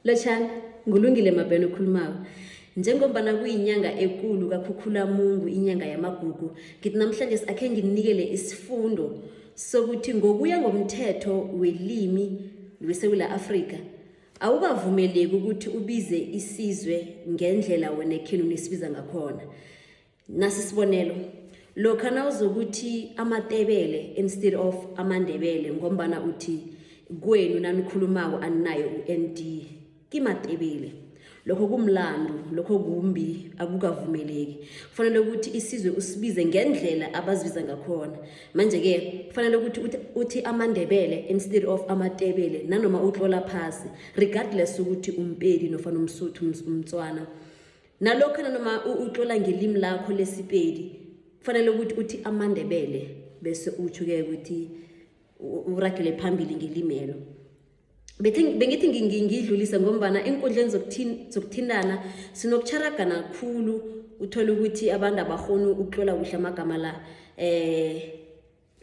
Lotjhani, nguLungile Mabhena okhulumako. Njengombana kuyinyanga ekulu kaKhukhulamungu, inyanga yamagugu, ngithi namhlanje akhe nginikele isifundo sokuthi ngokuya ngomthetho welimi weSewula Afrika, awukavumeleki ukuthi ubize isizwe ngendlela wena ekhenu nisibiza ngakhona. Nasi isibonelo, lokha nawuzokuthi amaTebele instead of amaNdebele ngombana uthi kwenu nanikhulumako aninayo u-ND, kimaTebele. Lokho kumlandu, lokho kumbi, akukavumeleki. Kufanele ukuthi isizwe usibize ngendlela abazibiza ngakhona. Manje-ke kufanele ukuthi uthi amaNdebele instead of amaTebele nanoma utlola phasi, regardless ukuthi uMpedi nofana uMsuthu, uMtswana. Nalokho nanoma utlola ngelimi lakho leSipedi, kufanele ukuthi uthi amaNdebele bese utsho-ke ukuthi uragele phambili ngelimelo. Bengithi ngidlulise ngombana eenkundleni zokuthintana sinokutjharagana khulu, uthole ukuthi abantu abakghoni ukutlola kuhle amagama la.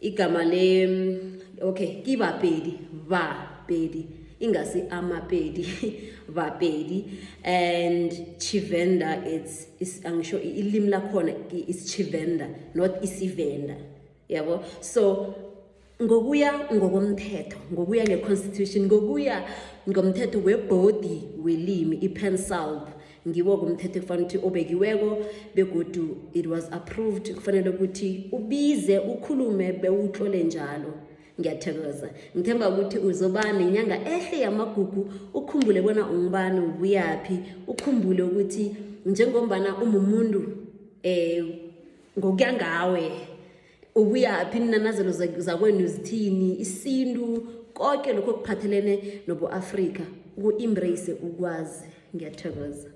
Igama le, okay, kiBapedi, Bapedi, ingasi amaPedi, Bapedi. And Tshivenda, it's angisho ilimi lakhona is Tshivenda, not isiVenda, yabo. So ngokuya ngokomthetho, ngokuya nge-constitution, ngokuya ngomthetho webhodi welimi i-PanSALB, ngiwo kumthetho ekufanele ukuthi obekiweko begodu it was approved, kufanele ukuthi ubize, ukhulume bewutlole njalo. Ngiyathokoza, ngithemba ukuthi uzoba nenyanga ehle yamagugu, ukhumbule bona ungubani, ubuyaphi, ukhumbule ukuthi njengombana umumuntu ngokuya ngawe ubuyaphi, inanazelo zakwenu zithini, isintu, konke lokho okuphathelene nobu-Afrika, uku-embrace, ukwazi. Ngiyathokoza.